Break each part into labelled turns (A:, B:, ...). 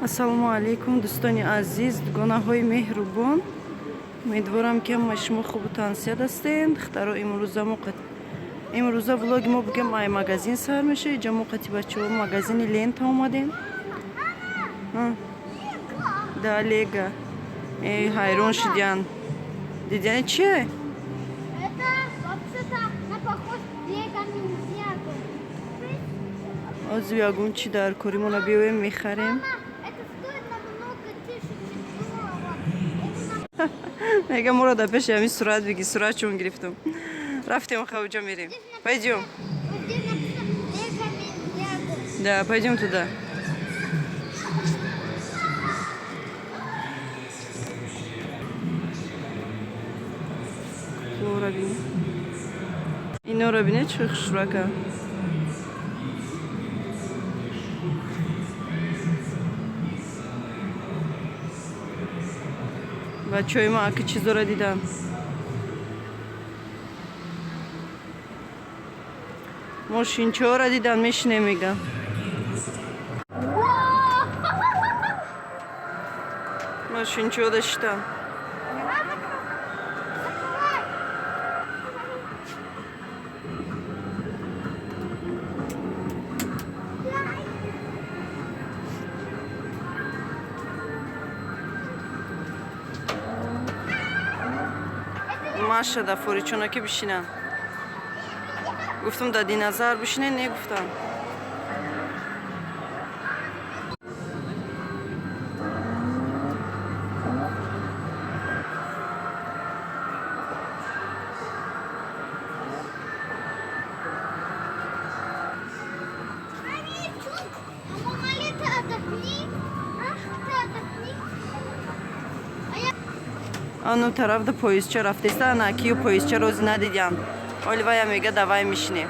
A: Ассалому алайкум, дӯстони азиз, дугонаҳои меҳрубон. Умедворам, ки ҳамаи шумо хубу тансиҳат ҳастед. Духтаро, имрӯза влоги мо, бигем, ай магазин сар меша. Иҷа мо қати бачаҳо магазини Лента омадем. Да, Лего. Ҳайрон шидян. Дидяни чие?
B: Это вообще-то на похож Лего Ниндзяго.
A: Озу ягон чи дар коримона биёем, мехарем.
B: Мама, это стоит намного тысячи долларов. Это нам
A: Мега, моро дар пеши ҳамин сурат биги, сурат чун гирифтам. Рафтем, хавҷа мерем. Пойдем.
B: Вот здесь написано Лего Ниндзяго.
A: Да, пойдем туда. Флора бини. Инора бине, чӣ хушрака. Бачаҳои ма аки чизора дидан. Мошинчаҳоро дидан, мешинем, мегам. Мошинчаҳо даштан.
B: Закрывай.
A: Маша да форичона ки бишинан. Гуфтам, да динозавр бишинен, не гуфтам.
B: Амирчук, Мамали, ты отдохни. А? Ты отдохни. А я
A: Ану тараф да поездча рафтеста, ана кию поездча рози надидям. Оли вая мега, давай мишинем.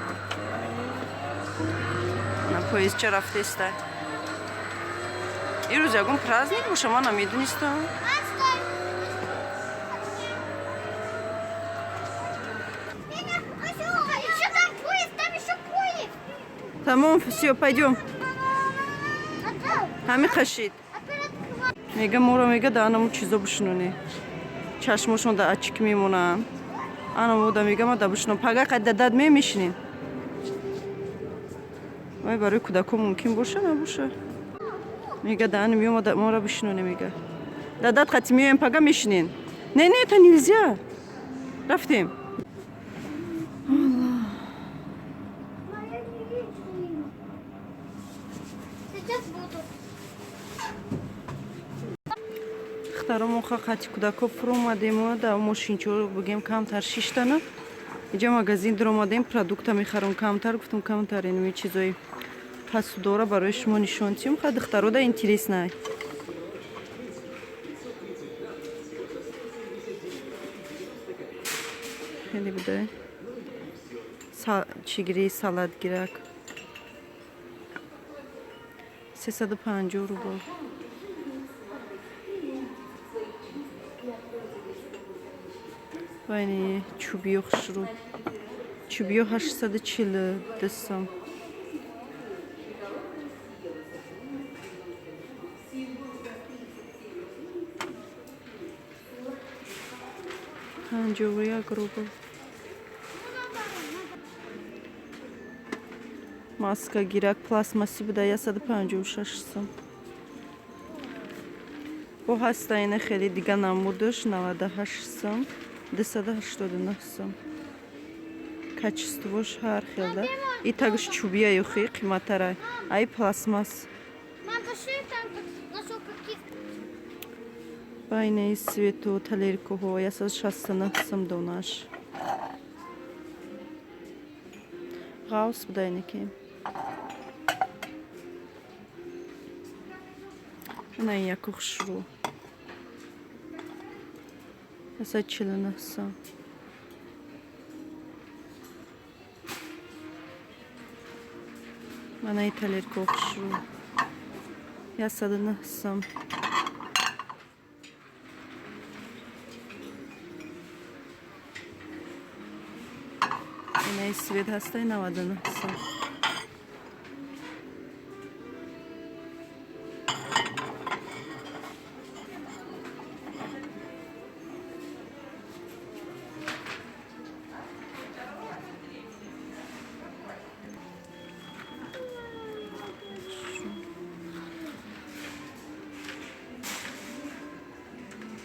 A: На поездча рафтеста. Ирӯз ягон праздник боша, ман намедонистам.
B: А, стой. Еще там поезд, там еще поезд.
A: Тамом, всё, пойдем.
B: Отдал.
A: Ҳами қашид.
B: Опять открывай.
A: Мега, моро мега, да анаму чизо бишиноне. Чашмошон да ачик мемонанд. Анаму да мега, ма да бишинон. Пага қад дадад ме мешинем. Вай, барои кӯдако мумкин боша, набоша. Мега, да ани меома, мора бишиноне, мега. Дадад қати меоем, пага мешинен. Не, не, это нельзя. Рафтем.
B: Моя не вижу. Сейчас буду.
A: Духтаро, мо қати кӯдако фуромадем, да мошинчо, бигем, камтар шиштана. Иҷа магазин дуромадем, продукта мехарам камтар, гуфтам, камтар инми чизои пасудора барои шумо нишон тиём. Ха, духтаро да интересно. Хеле буда. Чӣ гири, салат гирак. 350 рубл. Вайни чӯбиё хушрӯ. Чӯбиё 842 сом. 51 рубл. Маска гирак пластмасси буда, 156 сом. Бо ҳаста ина хеле дига намудаш, 98 сом, 289 сом. Качествош ҳар хел да. И тагш чӯбия ёхи қиматтара. Ай пластмасс.
B: Мам, пошли там нашел каких.
A: Байнаи свету тарелкаҳо 169 сом донаш. Ғавс буда инаки. Ина яку хушрӯ. 149 сом. Манаи тарелкаҳо хушрӯ. 109 сом. Инаи свет ҳастай, 99 сом.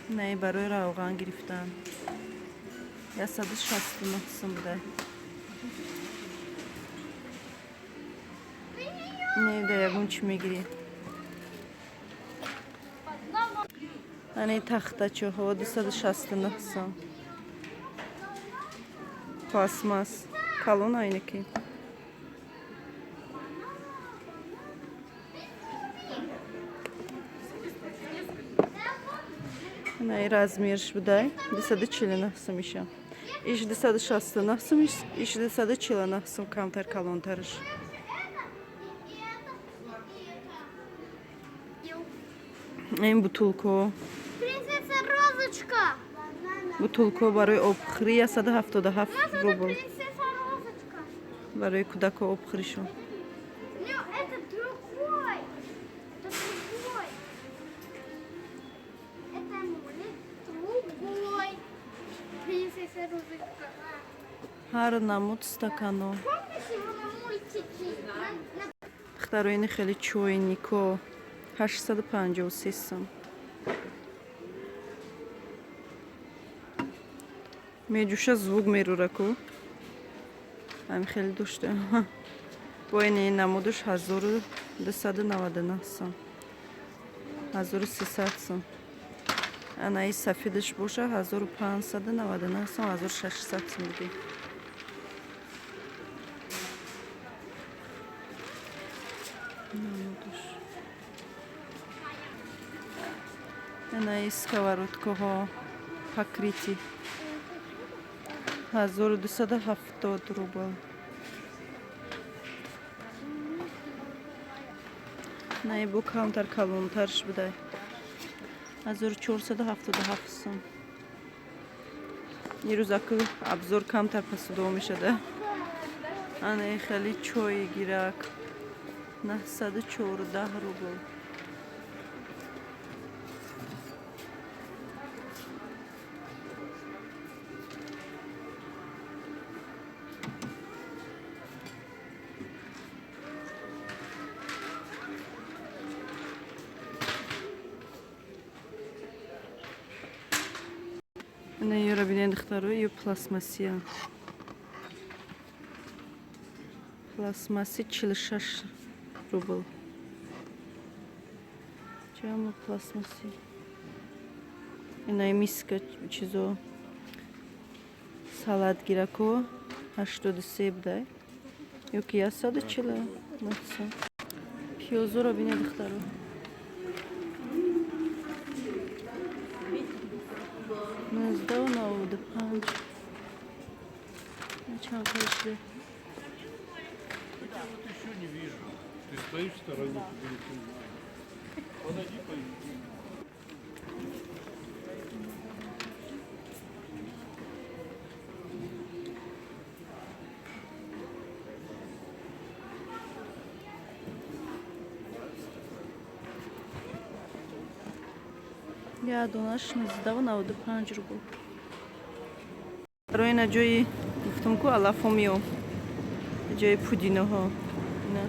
A: Не, барои равған гирифтан. 169 сум буда. Не, да ягон чӣ мегирӣ. Ани тахтачоҳо 269 сум. Пластмасс. Калон айнаки. Най размерш будай 249 сум иша. Иш 269 сум, иш 249 сум камтар калонтарш. Ин бутулко.
B: Принцесса Розочка.
A: Бутулко барои обхӯрӣ 177 рубл.
B: Принцесса Розочка.
A: Барои кӯдако обхӯришон.
B: Ну, это другой. Это другой. Это другой. Принцесса Розочка.
A: Ҳар намуд стакано.
B: Помнишь его на мультике? На
A: Духтаро, ини хеле чойнико 853 сум. Меҷӯша, звук мерура ку. Ҳами хеле дошта. Бо ини намудуш 1299 сум. 1300 сум. Анаи сафедаш боша 1599 сум, 1600 сум буди. Намудуш. Анаи сковородкаҳо покрытый 1270 рубл. Наи бо камтар калонтарш будай. 1477 сум. Ирӯз аку обзор камтар пасудо мешада. Анаи хеле чои гирак 914 рубл. Ина ёра бинед, духтаро, ё пластмассия. Пластмасси 46 рубл. Чамо пластмасси? Инаи миска чизо салат гирако 83 будай. Ёки 140 сум. Пиёзоро бинед, духтаро. 19,95. Чанд шуда?
C: Я вот еще не вижу. Ты стоишь в стороне, тебя не понимаю. Подойди, поищи.
A: Я донаш 19,95 рубл. Барои ина ҷои гуфтам ку алафо меом. Ҷои пудиноҳо. Ина.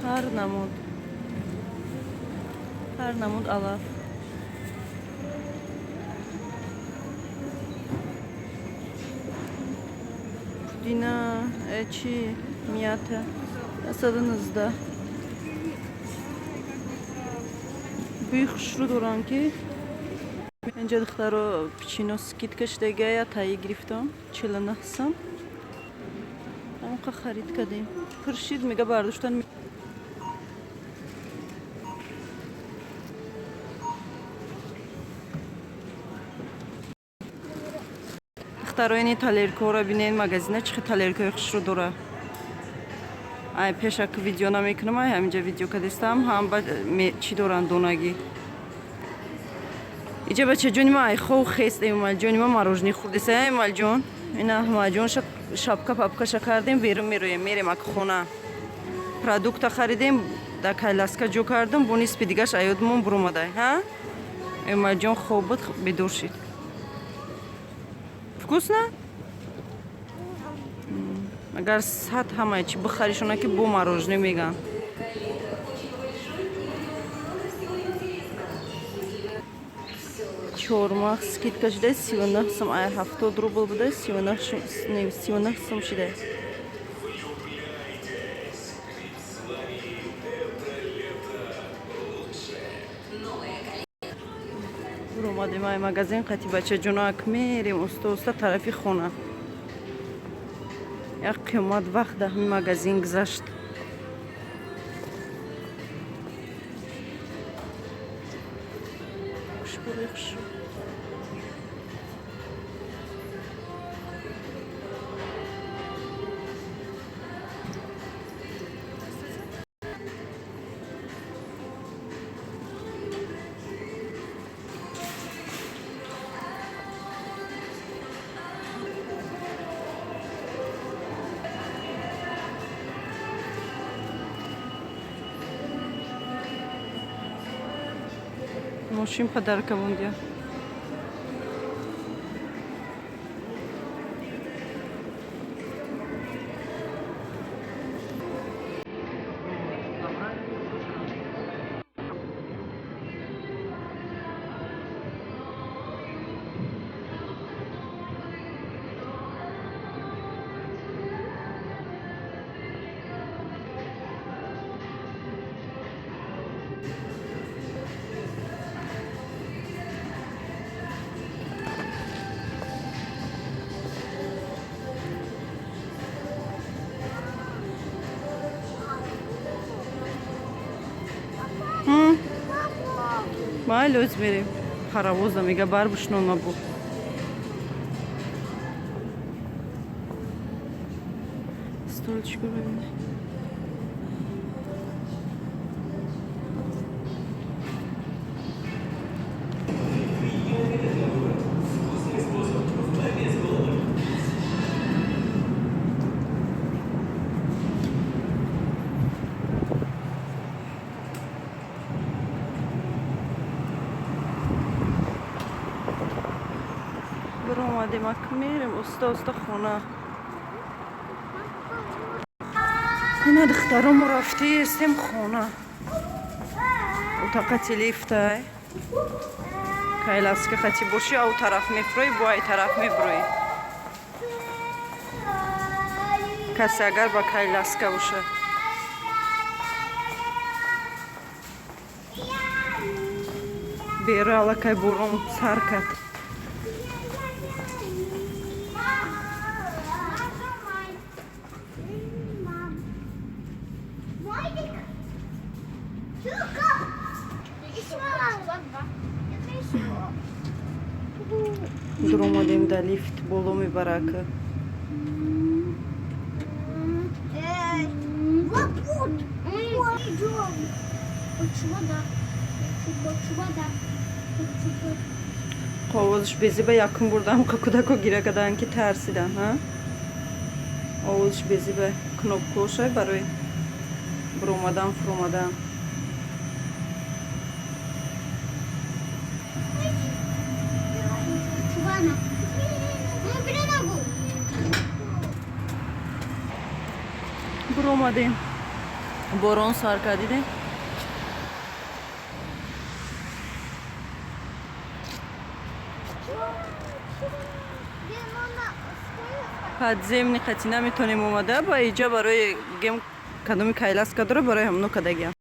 A: Ҳар намуд. Ҳар намуд алаф. Пудина, чи мята 119. Бӯи хушрӯ доранд ки. Инҷа, духтаро, печенье скидка шудагая, таи гирифтам 49 сум. Ҳамонқа харид кардем. Пуршид мега бардоштан. Духтаро, ини тарелкаҳоро бинед, магазина чӣ хел тарелкаҳои хушрӯ дора. Ай пешак видео намекунам, ай ҳаминҷа видео кадистам, ҳам чӣ доранд донагӣ. Иҷа бачаҷони ма ай хов хест, Эмомалиҷони ма мороженое хӯрдеса, Эмомалиҷон. Ина Аҳмадҷон шапка папкаша кардем, берун мероем, мерем ак хона. Продукта харидем, дар коляска ҷо кардам, бо нисфи дигаш аёдмон буромадай, ҳа? Эмомалиҷон хоб буд, бедор шид. Вкусно? Агар сад ҳамаи чӣ бихаришона ки бо мороженое меган. Чормағз скидка шуда, 39 сум, ай 70 рубл буда, 39 сум шуда. Омадем ай магазин қати бачаҷонак, мерем уста уста тарафи хона. Як қиёмат вақт дар ҳамин магазин гузашт. Хушбӯи хуш. Мошин подарка мондия. Майли, оз мерем. Паровоза мега бар бушнон мабу. Столчику бибине. Биромадем, ак мерем уста уста хона. Ина, духтаромо, рафтестем хона. Утақати лифтай. Коляска хати боши, ау тараф мефурӯи, бо ай тараф мебурӯӣ. Касе агар ба коляска бошад. Бера аллакай борон сар кард. Дуромадем дар лифт, боло мебарака.
B: Лапут! Идем. Хочу вода. Хочу вода. Хочу вода.
A: Овозш безиба, якум бурдам кудако гира карданд, ки тарсидан. Ҳа, овозш безиба, кнопкошай барои буромадан, фуромадан.
B: Хочу вода. Ну, бери ногу.
A: Буромадем, борон сар кард, дидем.
B: Где мама? Сколько?
A: Подземный қати наметонем омада, ба иҷа барои гем кадоми коляска дора, барои ҳамоно кадагиам.